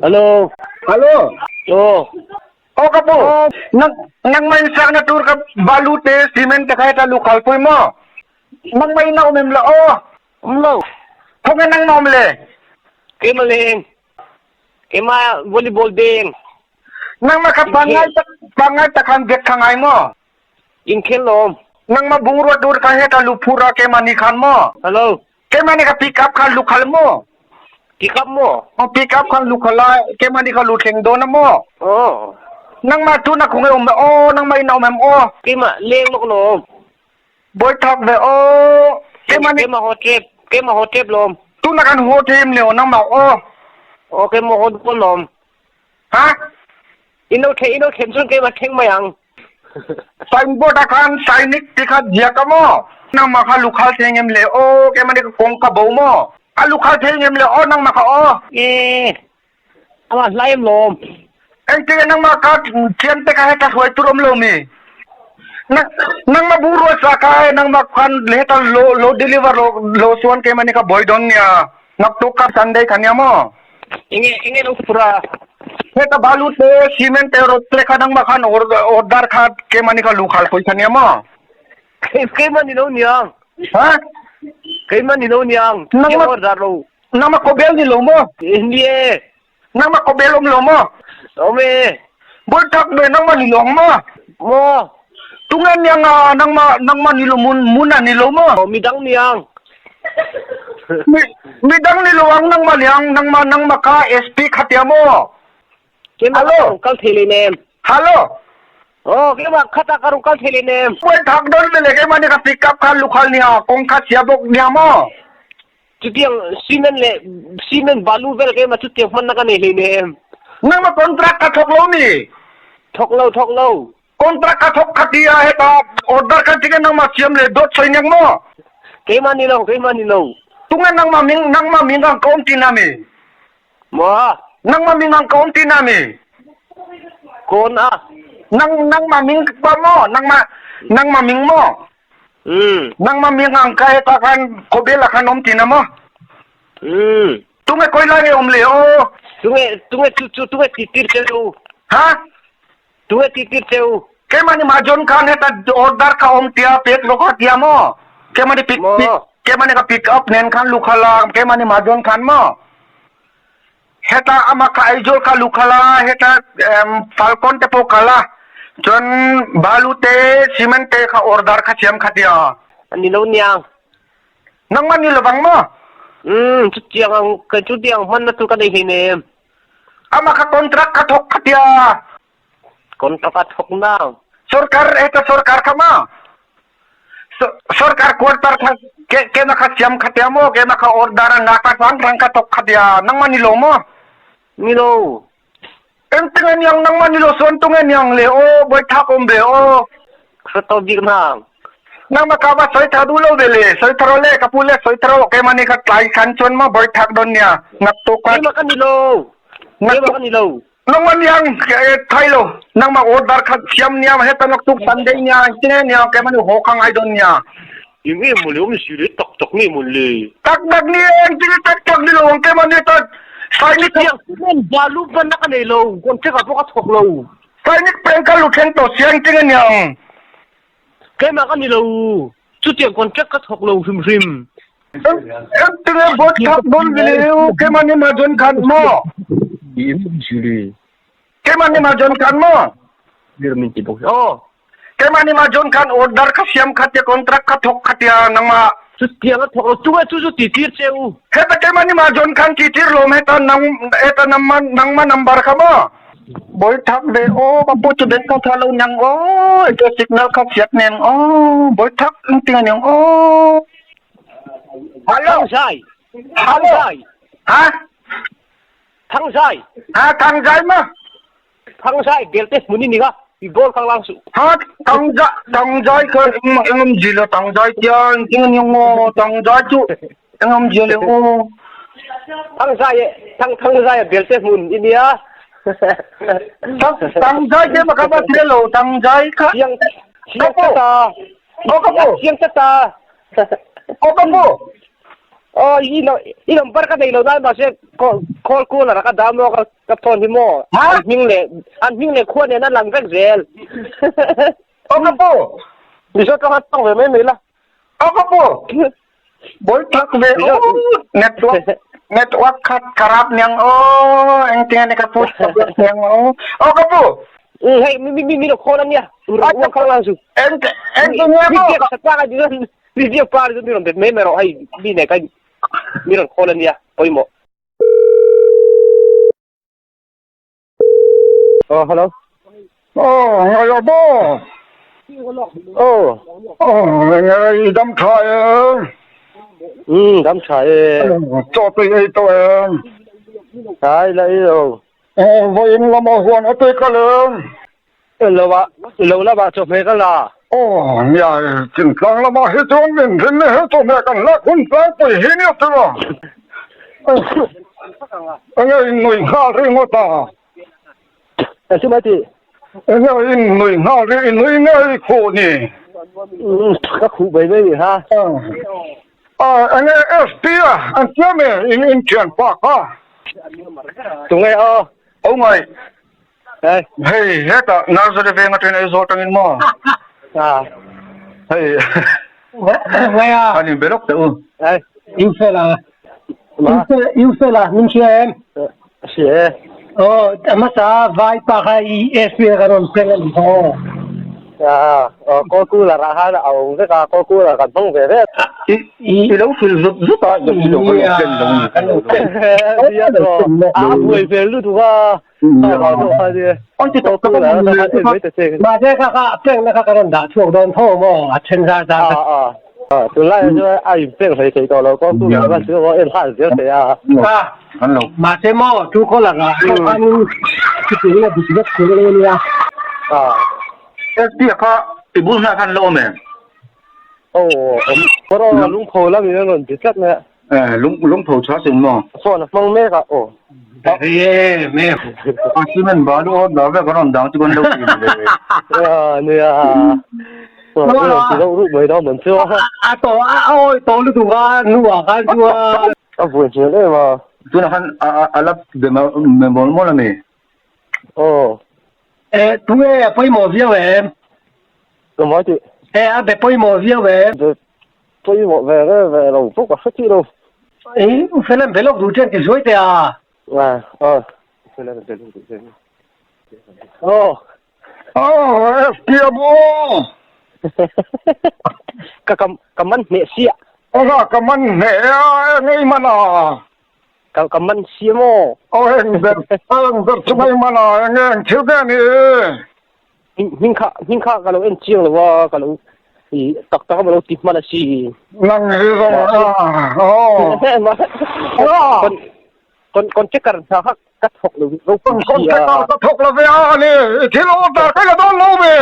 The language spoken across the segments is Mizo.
Hello. Hello. Oh. O ka pu. Nang nang mai sak na tur ka balu te cement te khai ta lu khal pui mo. Nang mai na umem la o. Um lo. Khong nang ma um le. Ke ma leng. Ke ma volleyball deng. Nang ma kha pangai tak pangai tak han bek thangai mo. Inkhel lom. Nang ma bungrua tur ka he ta lu phura ke ma ni khan mo. Hello. Keimah nih ka pick up kha lukhal maw? Pick up maw? Oh, pick up kha lukhal a keimah nih ka lu thleng dawn a maw? Oh. Nangmah tu na khung e um aw, nangmah in a um em aw? Keimah leng lok lawm. Boi thak ve aw. Keimah nih Keimah ho trep, keimah ho trep lawm. Tu na kan ho them leo nangmah aw. Oh, keimah ho dawn lawm. Ha? Ino the ino them cun keimah theng mai ang. Signboard ah khan Sainik ti kha ziak a maw? Nangmah kha lukhal thei ngem le aw keimah nih ka kong ka bo maw? A lukhal thei ngem le aw nangmah kha aw. E amah hlai em lawm. Engtik ah nangmah ka thian te kha he ka hruai tur um lo mi? Nangmah bungrua sa kha he nangmah khan heta lo lo deliver lo lo suan keimah nih ka boi don nia. Naktuk ka Sunday kha nia maw? Enge enge lo pura. Heta balu te cement te rod te kha nangmah khan order kha keimah nih ka lu khal pui kha nia maw? Keimah ni lo niang. Ha? Keimah ni lo niang. Nangmah order lo. Nangmah kobel ni lo maw? Ni e. Nangmah kobel um lo maw? Om e. Boi thak be nangmah ni long maw? Maw. Tunge niang a nangmah nangmah ni lo mun mun a ni lo maw? Midang niang. Mi midang ni lo ang nangmah niang nangmah nangmah ka SP khatia maw? Hello. Kal thei le nem. Hello. Oh, keimah khat ah ka rung kal thei le nem. Boi thak don le le keimah nih ka pick up kha lukhal nia kong kha sia bok nia maw? Chutiang cement le cement balu vel keimah chutiang hman na ka nei hlei nem. Nangmah contract ka thok lo mi? Thok lo, thok lo. Contract ka thok khati a heta order kan tige nangmah siam le dot soi nek mo? Keimah ni lo, keimah ni lo. Tunge nangmah ming nangmah ming ang ka um ti na mi? Maw? Nangmah ming ang ka um ti na mi? Kawn a. Nang nangmah ming pa mo? Nangmah nangmah ming mo? Mm. Nangmah ming ang ka heta khan khobel a khan um ti na mo? Mm. Tunge koi lai nge um le o? Tunge tunge chu chu tunge titir cheu. Ha? Tunge titir cheu. Keimah nih majon khan heta order kha om tia pek lo kha tia mo. Keimah nih pick pick keimah nih ka pick up nen khan lukhala keimah nih majon khan mo. Heta ama kha Aizawl kha lukhala heta Falcon te po khala. Chuan balu te cement te kha order kha siam kha tia. Ani lo niang. Nangmah ni lovang mo? Mm, chu tiang ang ka chu tiang hman na tu ka nei hei nem. Ama kha contract kha thok kha tia. Contract a thok na. Sarkar heta sarkar kha ma. Sarkar quarter kha ke ke na kha siam kha tia mo ke na kha order na ka rang rang kha thok kha tia nangmah ni lo mo? Ni lo. Engtin nge niang nangmah ni lo suan tu nge niang le o boi thak om ve o. Ka to bik na. Nangmah ka va soi tha du lo ve le soi tharo le ka pu le soi tharo ke mani kha tlai khan chuan ma boi thak don nia nak to ka. Keimah kan ni lo. Keimah kan ni lo. Nangmah niang thai lo nangmah order kha siam nia he ta nak tuk Sunday nia tine nia ke mani ho khang ai don nia. Ing em mole om si le tak tak nge mon le. Tak tak ni eng ti tak tak ni lo ang ke mani ta Sainik Tiang men balu pan na ka nei lo kon ka pawh ka thawk lo. Sainik peng ka lu thleng to siang ting aniang. Keimah ka ni lo. Chutiang contract ka thawk lo hrim hrim. Eng tinge bot thak don vile keimah ni ma jon khan mo. Keimah ni ma jon khan mo. Oh. Keimah nih mah John khan order kha siam kha tia contract kha thok kha tia nangmah Chutiang a thawk lo tunge chu chu ti tir che u. Heta keimah nih mah John khan ti tir lawm heta nang heta nangmah nangmah number kha maw Boi thak ve o ka pu chu beng ka tha lo nang o eke signal kha siat nen o boi thak ting aniang o Hello Thang Zai. Thang Hello Zai. Ha Thang Zai. Ha Thang Zai ma Thang Zai belte hmun i ni kha i goal khang lang suh. Ha Thang Zai Thang Zai kha engmah engam ji lo Thang Zai tia engtin aniang aw Thang Zai chu engam ji le aw. Thang Zai e Thang Thang Zai belte hmun i nia. Thang Thang Zai ke ma ka ba thre lo Thang Zai kha. Chiang chiang ta. Aw ka pu. Chiang ta. Aw ka pu. Aw i i number ka nei lo nan mahse call caller ka dah maw ka phone hi maw an hming leh an hming leh khua nen a lang vek zel. Aw ka pu. Mizo tawng a tawng ve mai mai la. Aw ka pu. Boi tak ve o network network khat kharap niang o engtinge ni ka pu niang o. Aw ka pu. Hei mi mi mi lo call ania. Uang khang lang su. Eng engtinge mo. Mi biak pa ka di Mi biak pa chu mi rawn bet mai mai rawh hei mi nen khan mi rawn call ania pawimawh. Aw hello. Aw ngai aw maw. Aw. Aw ngai dam tha em. Um dam tha e. Chaw tui ei tawh em. Ai la ei lo. Aw vawiin lama huan a tui kal em. Lo ah lo lamah chawhmeh ka la. Aw nia Chintlang lamah hi chuan min rin he chawhmeh kan lak hun tlangpui hi nia chu a. Enge in nui nghal ringawt a. Eng chu mai tih? Enge in nui nghal ri i nui ngei khuh ni. Ka khuh mai mai ni ha. Enge SP a an siam e in in thianpa kha. Tunge aw? Aw ngai. Hei hetah nursery veng atangin Aizawl atangin maw? Hei an inbe lawk teh u. U fela U fela min hria em? Hria e. Aw a hmasa vai pa kha i SP a kan rawn seng a ni kha aw. Aw cooler ah khan a awm vek a cooler kan hmang ve ve. I lo fil zut zut a i lo ken lo ni. A buai vel lutuk a. Mahse kha kha a pekna kha ka rawn dah chhuak dawn tho maw a then zar zar kha. Tunlai ah chuan a in pek hlei thei tawh lo kawng tu lam chu a en hlan zel thei a. Mahse maw two caller ah khanin chutiang a dik vek thei lo ania. SP kha i bul hnah khan la awm em? Aw awm. Lungpho lam in a rawn ti tlat mai a. Eh, lung lung tho cha sin mo. Phone a hmang mek a aw. Ye me. A cement balu o da ve karon dang chu kan lo ti le. A nia. Ti lo ru mai da man chu. A to a oi to lu tu ga nu a khan chu a. A vui hmel em a. Tuna khan a la be me mol mol ami. Aw. Eh, tunge a pawimawh viau em? Ka mai tih. Eh, a be pawimawh viau em? Be pawimawh ve ve ve lo bawk a hre tih lo. Eh, u Felem be lawk duh chen ti zuai teh a. Ah, ah. U Felem be lawk duh chen. Aw. Aw, FPM aw. Ka ka ka man hneh sia. Anga ka man hneh a, engei man a. Ka ka man si maw? Aw eng ber eng ber chu ngai man a eng eng thil nge ni? Hming kha hming kha ka lo en chiang lo a ka lo i tak tak a lo ti hman a si. Nang hi zawng a aw. Kon kon contractor hna kha ka thawk lo ropui si a. Contractor ka thawk lo ve a ni thil order ka la dawn lo ve.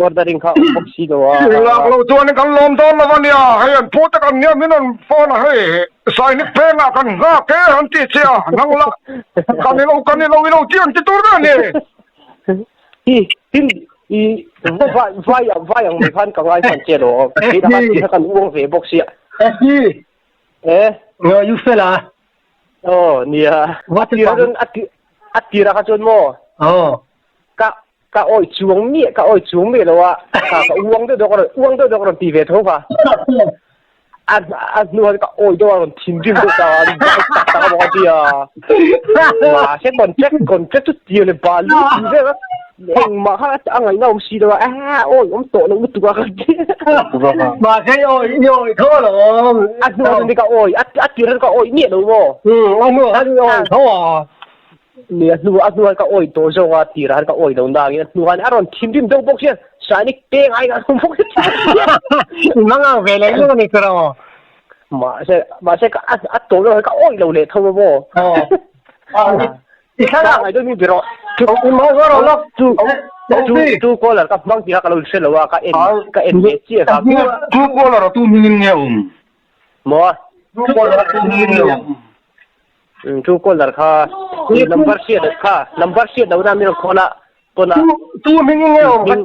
Ordering kha awm bawk si lo a. Lak lo chuan kan lawm dawn lo a nia, hei an pu te kan nia min rawn phone a hei Sainik pengah kan nghak e an ti che a, nang lah kan i lo kan i lo i lo ti ang ti tur ber a ni. Hi tin i vai vai vai ang mai khan ka ngai hman che lo kei khan ti kha kan uang ve bawk sia. SG. Eh. Ngo you fela. Oh nia. What a a tira kha chuan maw. Oh. Ka Ka awi chuang miah, ka awi chuang miah lo a, ka ka uang deuh deuh ka rawn, uang deuh deuh ka rawn ti ve tho kha. A a hnu ah ka awi deuh a rawn thinrim deuh ta a, vai tak tak a bawk a ti a. Mahse contract contract chu tir leh balu ti vel a, engmah kha a ngaihna awm si lo a, a awi awm tawh lo lutuk a ka ti. Mahse i awi i awi tho alawm. A hnu ah chuan ka awi, a tir ah chuan ka awi miah lo maw. A hnu ah khan i awi tho a. Ni a hnu a hnu khan ka awi tawh zawk a, tirah khan ka awi lo nangin a hnu khan a rawn thinrim deuh bawk hian Sainik peng ai kan awm bawk si. I mang ang ve leh lutuk a ni chu ro. Mahse mahse ka a a tawh deuh khan ka awi lo leh tho a maw. I thlalak ngai deuh mi be rawh. I mang zawh rawh lawk. Chu chu chu caller ka hmang tih kha ka lo hre lo a, ka en ka en ve chiah kha. Chu caller a tu hmingin nge awm? Maw? Chu caller a tu hmingin nge awm? Chu caller kha number hriat kha number hriat lo na min rawn call a pawn a Tu hming nge awm kha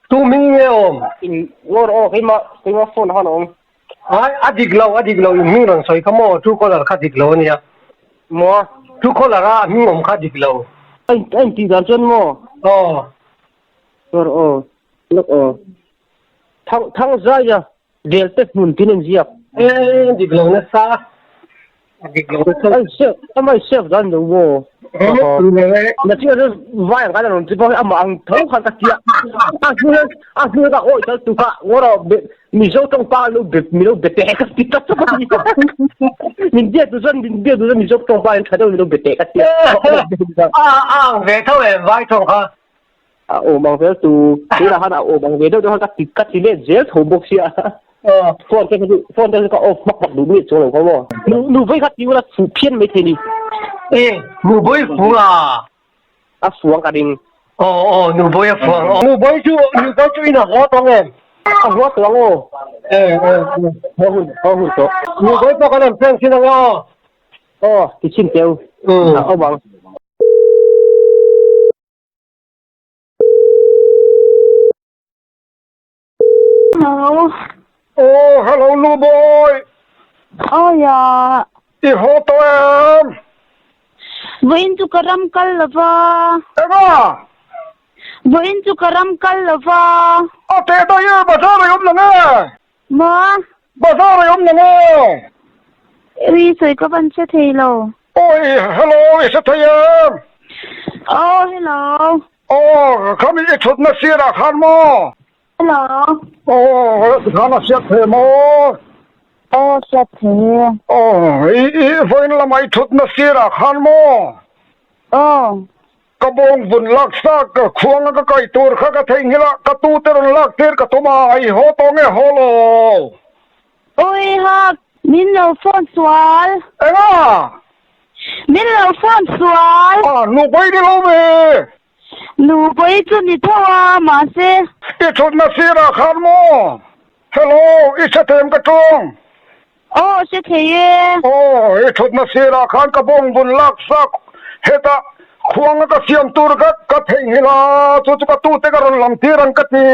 tu hming nge awm? In ngawr aw keimah keimah phone khan a awm. Ai, a dik lo, a dik lo, in hming rawn sawi kha maw, true caller kha dik lo a nia. Maw? True caller a hming awm kha dik lo. A in tih dan chuan maw? Aw. Aw aw, lawk aw. Thang thang zai a, vel te hmun tin in ziak. E, dik lo nasa. A dik lo nasa. Ai save, amai save dan lo maw? Na chu chu vai ang kan rawn ti pawh amah ang tho khan ka tia. A hnu a hnu ka awi tal tu kha ngawr Mizo tawng pa lo be mi lo be teh ka ti ta ta ni. Min bia tu chuan min bia tu chuan Mizo tawng pa in tha deuh mi lo be teh ka ti. A ang ve tho em vai tawng kha. A awm ang vel tu tunah khan a awm ang ve deuh deuh khan ka ti ka ti let zel tho bawk sia. Phone te chu phone te chu ka off hmak hmak duh miah chuang lo kha maw. Nu nu vawi kha ti ula fu phian mai thei ni. E nu vawi fu a. A fuang ka ring. Aw aw nu vawi a fuang. Nu vawi chu nu vawi chu in a haw tawng em. A haw tawng aw. E e haw hun haw hun tawh. Nu vawi pawh kan an prank thin ang aw. Aw ti chhin teu. A awm ang. Hello. Oh, hello nu boy. Oh ya. I haw tawh em? Vawiin chu ka ram kal lova. Enga? Vawiin chu ka ram kal lova. A teh daih e, bazar ei awm nang e. Maw? Bazar ei awm nang e. Ui, sawi ka van hre thei lo. Oi, hello, i hre thei em? Oh, hello. Aw, khami i thutna sirah khan maw? Hello. Aw, tikhan a hriat thei maw? Aw, hriat thei. Aw, i i vawiin lamah i thutna sirah khan maw? Aw. Ka bawng vun lak sa ka khuanga ka kai tur kha ka theihnghilh a, ka tute rawn lak tir ka tum a, i haw tawh nge haw lo? Ui hak, min lo phone sual. Enga? Min lo phone sual. Ah, nupui ni lo ve. Nupui chu ni tho a, mahse. I thutna sirah khan maw? Hello, i hre them ka ṭawng. Aw, hre thei e. Aw, i thutna sirah khan ka bawng vun lak sak. Hetah khuanga ka siam tur ka ka theihnghilh a, chu chu ka tute ka rawn lam tir ang ka ti.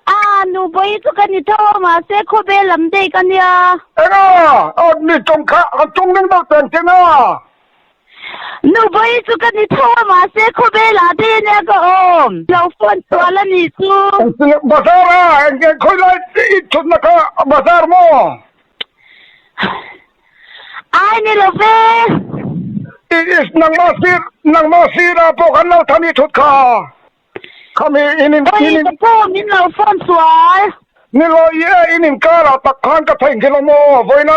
A, nupui chu ka ni tho a, mahse khawvel lam daih ka nia. Enga? A, ni tawng kha an tung ning deuh teng teng a. Nupui chu ka ni tho a, mahse khawvel ah daih a nia ka awm. Lo phone sual a nih chu. Bazar a, eng khawi lai i thutna kha bazar maw? Ai ni lo ve. I, i, nangmah sir, nangmah sirah pawh kan lo than i thut kha. Khami in in Oi, in in ka pu, min lo phone sual. Ni lo i e, in inkar ah tak khan ka theihnghilh a maw? Vawiina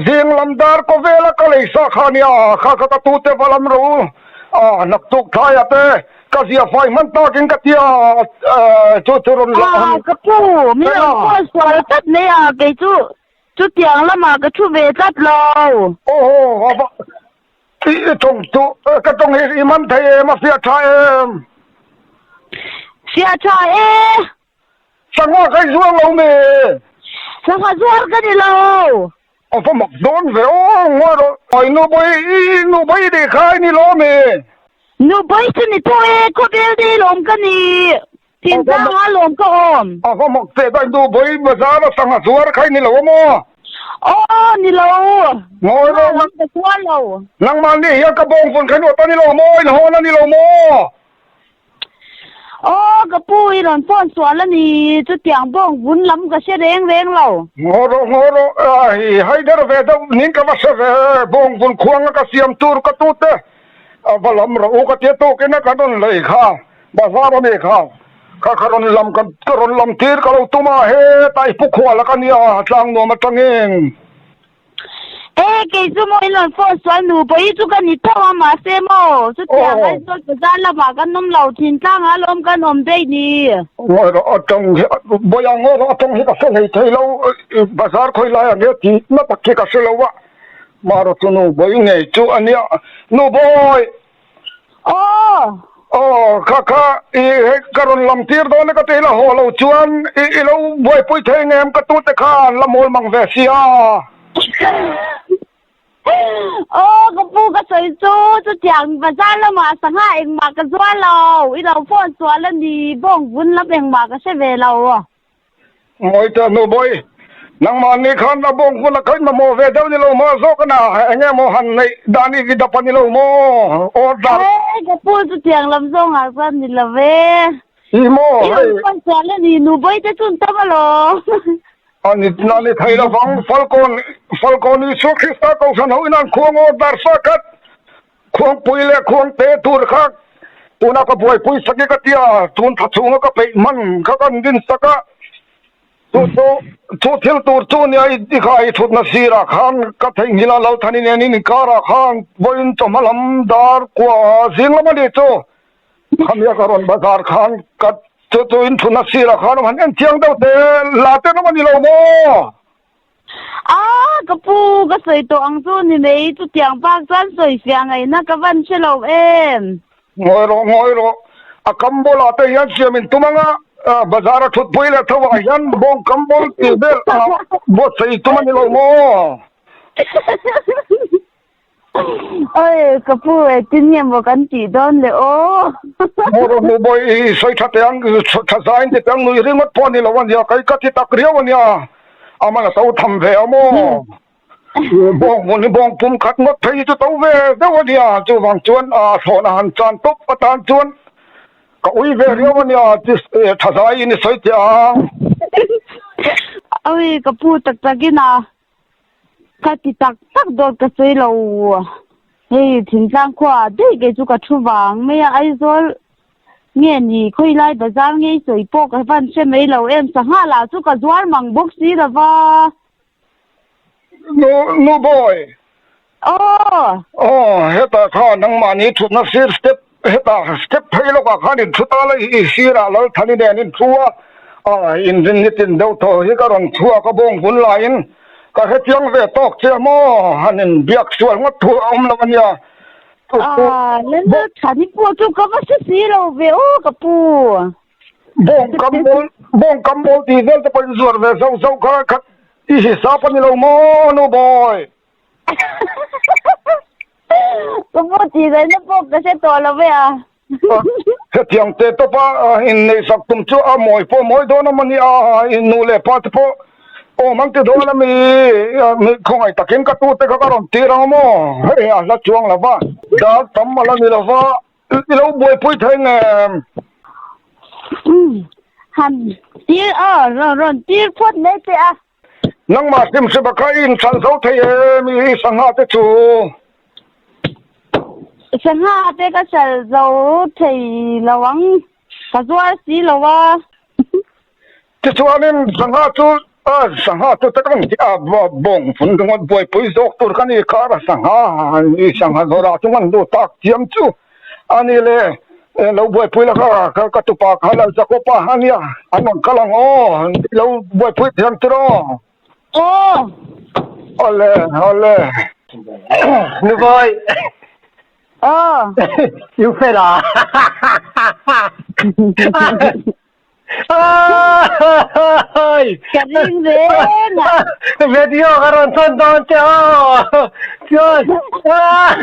zing lam dar kaw vela ka lei sa kha nia, kha kha ka tute va lam ro u. A, naktuk thlai ah te ka zia fai hman takin ka tia chu chu rawn la A, ka pu, min lo phone sual tlat mai a, kei chu chutiang lamah ka thu ve tlat lo. Aw, a va I tawng chu ka tawng hi i man thei em a fiah tha em? Fiah tha e. Sangha kai zuar lo mi? Sangha zuar ka ni lo. A va mak dawn ve aw ngawi rawh. Oi nu bawi i nu bawi nih kha i ni lo mi? Nu bawi chu ni tho e, khawvel dei lawm ka ni. Thingtlang a lawm ka awm. A va mak teh daih nu bawi bazar a sangha zuar kha i ni lo a maw? Aw ni lo. Ngawi rawh. Lam ka zuar lo. Nangmah nih hian ka bawng vun kha i nuat a ni lo maw? In hawn a ni lo maw? Aw ka pu i rawn phone sual a ni chutiang bawng vun lam ka hre reng reng lo. Ngaw rawh ngaw rawh i haider ve deuh ning ka va hre ve bawng vun khuanga ka siam tur ka tute a va lam rawh u ka tia tukin a kan rawn lei kha. Bazar a mi kha kha ka rawn lam ka ka rawn lam tir ka lo tum a hetah i pu khual a ka nia tlang nuam atangin. E kei chu maw in rawn phone sual nu pawh hi chu ka ni tho a mahse maw chutiang Aizawl bazar lamah kan awm lo thin tlang a lawm kan awm daih ni. Ngawi rawh a tawng hi bawiah ngawi rawh a tawng hi ka hre hlei thei lo bazar khawi lai ang e tih na tak hi ka hre lo a marawh chu nu bawi ngei chu a nia nu bawi. Aw! Aw, kha kha i hei ka rawn lam tir dawn e ka ti la haw lo chuan i i lo buaipui thei ngem ka tute kha an la mawl mang ve sia. Aw, ka pu ka sawi chu chutiang bazar lamah sangha engmah ka zuar lo, i lo phone sual a ni, bawng vun lam engmah ka hre ve lo. Ngawi teh hnu bawi. Nangmahni khan a bawng hmun a khaih mamawh ve deuh ni lo maw zawk a na eng nge maw han neih dan i i dap a ni lo maw order. He ka pu chu tiang lam zawng ah chuan ni lo ve. I maw I hei. rawn phone sual a ni nu bawi te chun tam alawm. A ni na ni thei lovang Falkawn Falkawn Isua Krista Kohhran ho in an khuang order sa khat Khuangpui leh khuangte tur kha tuna ka buaipui sak i ka tia tun tha chhunga ka peih hman kha kan din sak a. Chu chu chu thil tur chu nia i i kha i thutna sirah khan ka theihnghilh a Lalthani nen in inkarah khan vawiin chawhma lam dar kua zing lam a ni chu khamia ka rawn bazar khan ka chu chu in thutna sirah khan han en chiang deuh te la te nawm a ni lo maw? A ka pu ka sawi tawh ang chu ni mai chutiang bak chuan sawi fiah ngaihna ka van hre lo em. Ngawi rawh ngawi rawh a kam bawlah te hian siam in tum anga bazar a thut pui leh tho ah hian bawng kam bawl tih vel a buatsaih tum a ni lo maw? Oi ka pu engtin nge maw kan tih dawn le aw. Maw rawh hmuh bawi i sawi tha teh ang tha zai in ti teh ang nui ringawt pawh a ni lo a nia kei ka ti tak riau a nia a man a to tham ve a maw bawng hmun hi bawng pum khat ngawt phei hi chu to ve deuh a nia chuvang chuan a thlawhna han chan tawp atan chuan ka ui ve riau a nia tha zai in i sawi teh ang. Oi ka pu tak takin a Ka ti tak tak dawt ka sawi lo. Hei thingtlang khua ah daih kei chu ka thu vang mai a, Aizawl nge ni khawilai bazar ngei sawi pawh ka van hre mai lo em, sangha lah chu ka zuar mang bawk si lo va. Nu nu boy. Aw. Aw hetah khan nangmahni thutna sir step hetah step phei lawkah khan in thu ta la i sirah Lalthani nen in thu a, a inrin ni tin deuh thaw hi ka rawn chhuak a bawng vun laiin ka hrechiang ve tawk che maw han in biak sual ngawt thu a awm lo a nia. A Lalthani pawh chu ka va hre si lo ve aw ka pu. Bawng kam bawl bawng kam bawl tih vel te pawh in zuar ve zauh zauh kha khat i hisap a ni lo maw nu boy. Ka pu tih zaina pawh ka hre tawh lo ve a. Hetiang teh tawp a inneih sak tum chu a mawi pawh mawi dawn a mawni a in nu leh pa te pawh awm ang ti dawn a mi khawngaih takin ka tu te kha ka rawn tir ang maw hei a hla chuang lo va dar tam a la ni lo va I lo buaipui thei ngem? Umm, han tir aw, rawn rawn tir phawt mai teh a. Nangmah hrimhrim a kha i inchhan zo thei em i sangha te chu? Sangha te ka chal zo thei lo ang, ka zuar si lo a. Tichuanin sangha chu sangha chu tak ang tih a bawng vun ringawt buaipui zawk tur kha ni kar a sangha i sangha zawrah chu ngan lu tak chiam chu a ni le lo buaipui la kha ka tupa kha lo Jacob-a a nia an rawn kal ang aw lo buaipui thiam tur aw. Aw. Awle awle. Nubawi. Aw. You fela. Ka ring reng a. Video ka rawn thawn dawn che aw. Chuan.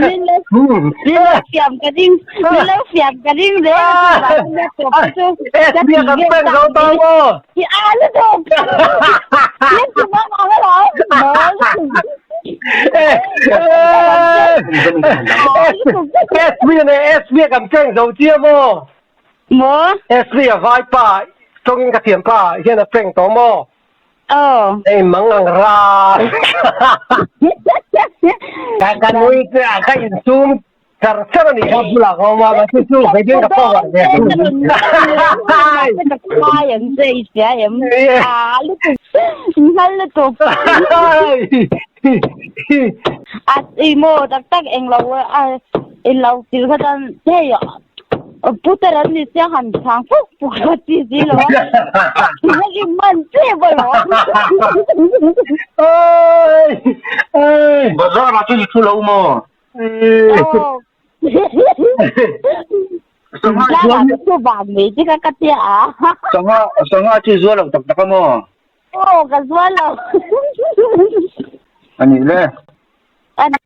Min lo min lo fiam ka ring min lo fiam ka ring reng a chuvang chuan tawp te chu ka ti nge tak mai. Ti a lutuk. Min ti mang ang alawm. Mawl lutuk. SB ne SB kan prank zo chiah maw. Maw? Ashley a vai pa tawngin ka thiam pa hian a prank tawh maw? Aw. Hei mang ang ra. Ka ka nui che a ka insum char char a nih kha bulah ka awm a mahse chu vei ka power ve. Ka ang che i hria em? A lutuk. Nghal lutuk. A i maw tak tak englo a englo thil kha chuan hei Putar an ni sia han chhang fuk fuk ka ti si lo a. Tina i man che bo lo. Oi! Oi! Bazar ah chuan i thu lo maw? Aw. Sangha Tlang ah ka thu vang mai che kha ka tia a. Sangha sangha chu i zual lo tak tak a maw? Aw ka zual lo. Ani le. Ani.